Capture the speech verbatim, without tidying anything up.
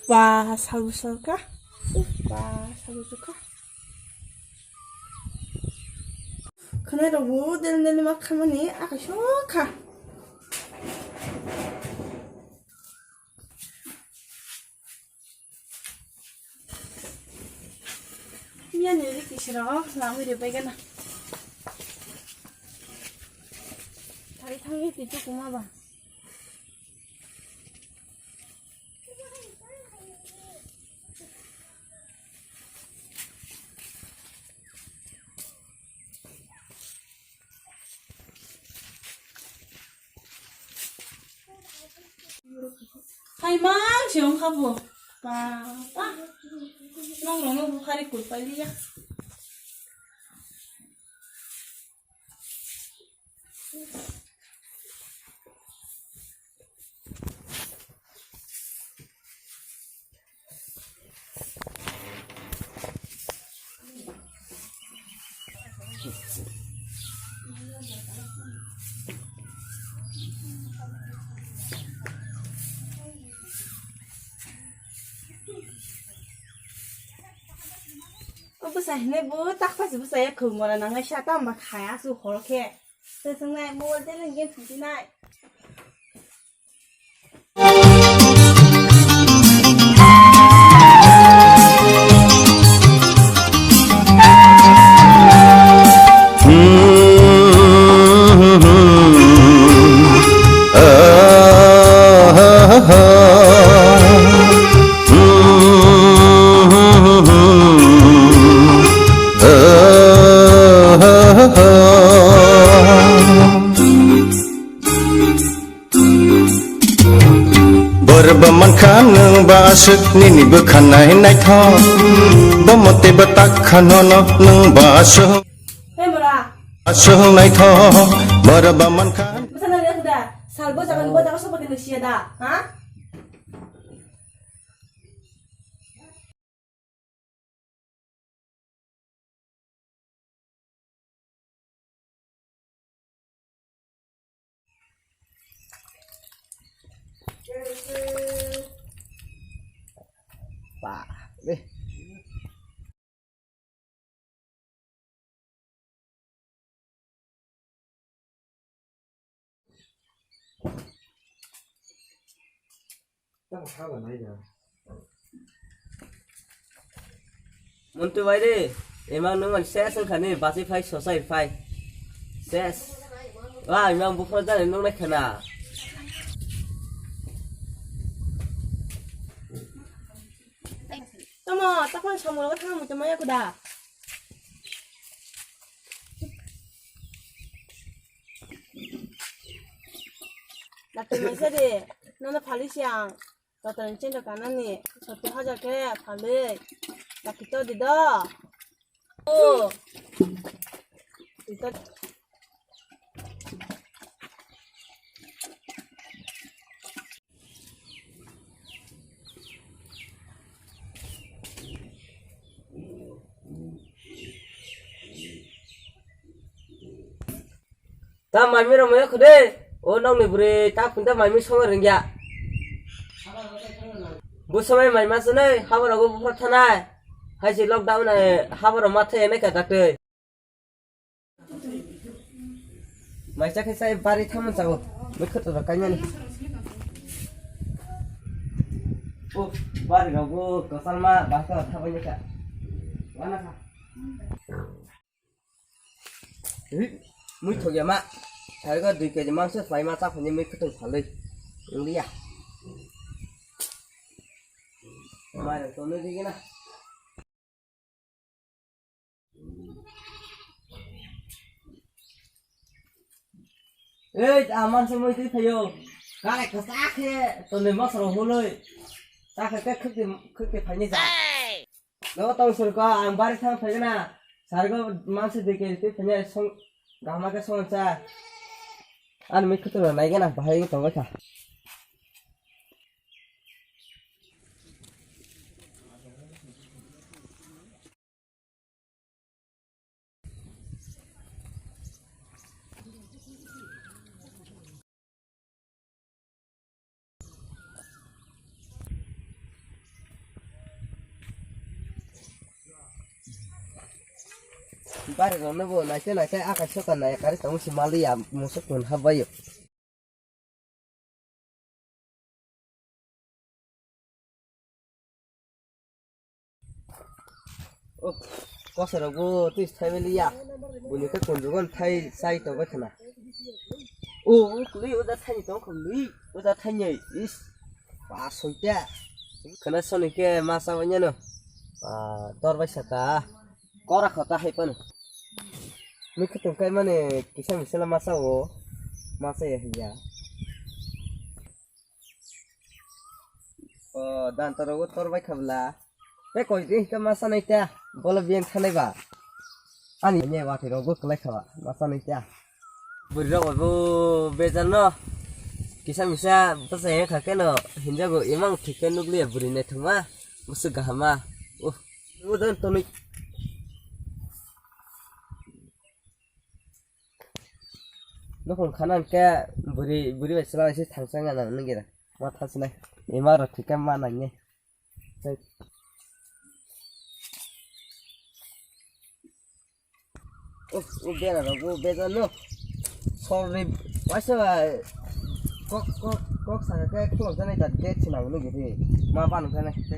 Ba, salbu salka. Ba, salbu salka. Khwnai rok bo del del ma khamani akai sokha. Miya ni ri kisiro lamwi ri bai gana. Thari thangwi twi tukuma ba. Hai mang se wngkha bo. Ba, ba. Nong rong no bukhari kurpai liya. O bwsa hinwi bo takpasi bwsa ya khwmora nangnai sa tamo ba khaya su hor khe. Swswngnai mobile tele game thangsinai. Borba mankha nwng ba aswk nini bwkha nai naithok. Bomo teibo tak kha nono nwng ba aswk. Hey, mura. Aswk naithok, borba mankha. Bwsa nang liya khuda, sal bwsa kan bwsa ka sopa khe nang siya da, ha? Ba, re. Montu bai re, emang nung man ses wngkha ni, basi phai, sosai phai. Ses. Wa, emang buphang jani nung nai khana. Tamo, takon samung rogo thang mui tamo yakuda. Natin mai sadi, nana phali siang, natin chin kanani, sotto hajar ke phali, laki to di do. Oh. Di to. Ta maimi rok maya khude, o nokni bwrwi ta phunta maimi songwi rwngya. Bo somai mai ma swnwi, habar rogo buphra thanai. Hai se lockdown hai habar rok ma thai nai ka daktwi. Maisa khe sai bari thamani chao. Bwkhwtwrok kaimani. O bari rogo kwchangma basa thabaini kha. Wana kha. Hi, mui thokya ma. Sarigo dui keji mangso phlai ma cha phani mui khwtwng phalwi. Wngya. Mai rok tonwi rigena. Ei, a manse moi twi phaio. Kare kwchak khe tonwi mosoro hulwi. Chakhe khe khwkti, khwkti phaini ja. Nogo tong surko, ang bari thang phaigana. Sargo manse dui kg twi phaini song, gahma khe song cha. Ani mui khwtwrok naigana bahai tongo kha. Bari rokno bo naisai naisai akai soka nai kari tong si maliya musuk tun habayo. Oh, kosa rok bo twi thai baliya. Buni khe kunjugon thai sai to bai khana. Oh, oh, kuli oja thai to kuli. Oja thai is. Ba soita. Khana soni khe masa wanyano. Ah, tor bai saka. Kora khota hai pano. Mui khutung kai mane kisa misala masa o. Masa ya hiya. O dan toro go tor bai khabla. Te koi din ka masa nai ta. Bola bien thanai ba. Ani ne wa thiro go klai khaba. Masa nai ta. Buri rok bo bejar no. Kisa misa basa ya kha keno. Hinja go imang thik khe nukliya buri ne thuma. Musu gahama. Uh. Udan tonwi. Nokong khana ke buri, buri bai sala se thangsa nga nang nang gira. Ma thasnai. Ima ro thika ma nang ne. Sai. Oh, oh, bera ro, oh, bera no. Sorry. Waisa kok, kok, kok saka ke khulok jani ta gate sinang nang giri. Ma ban khana ke.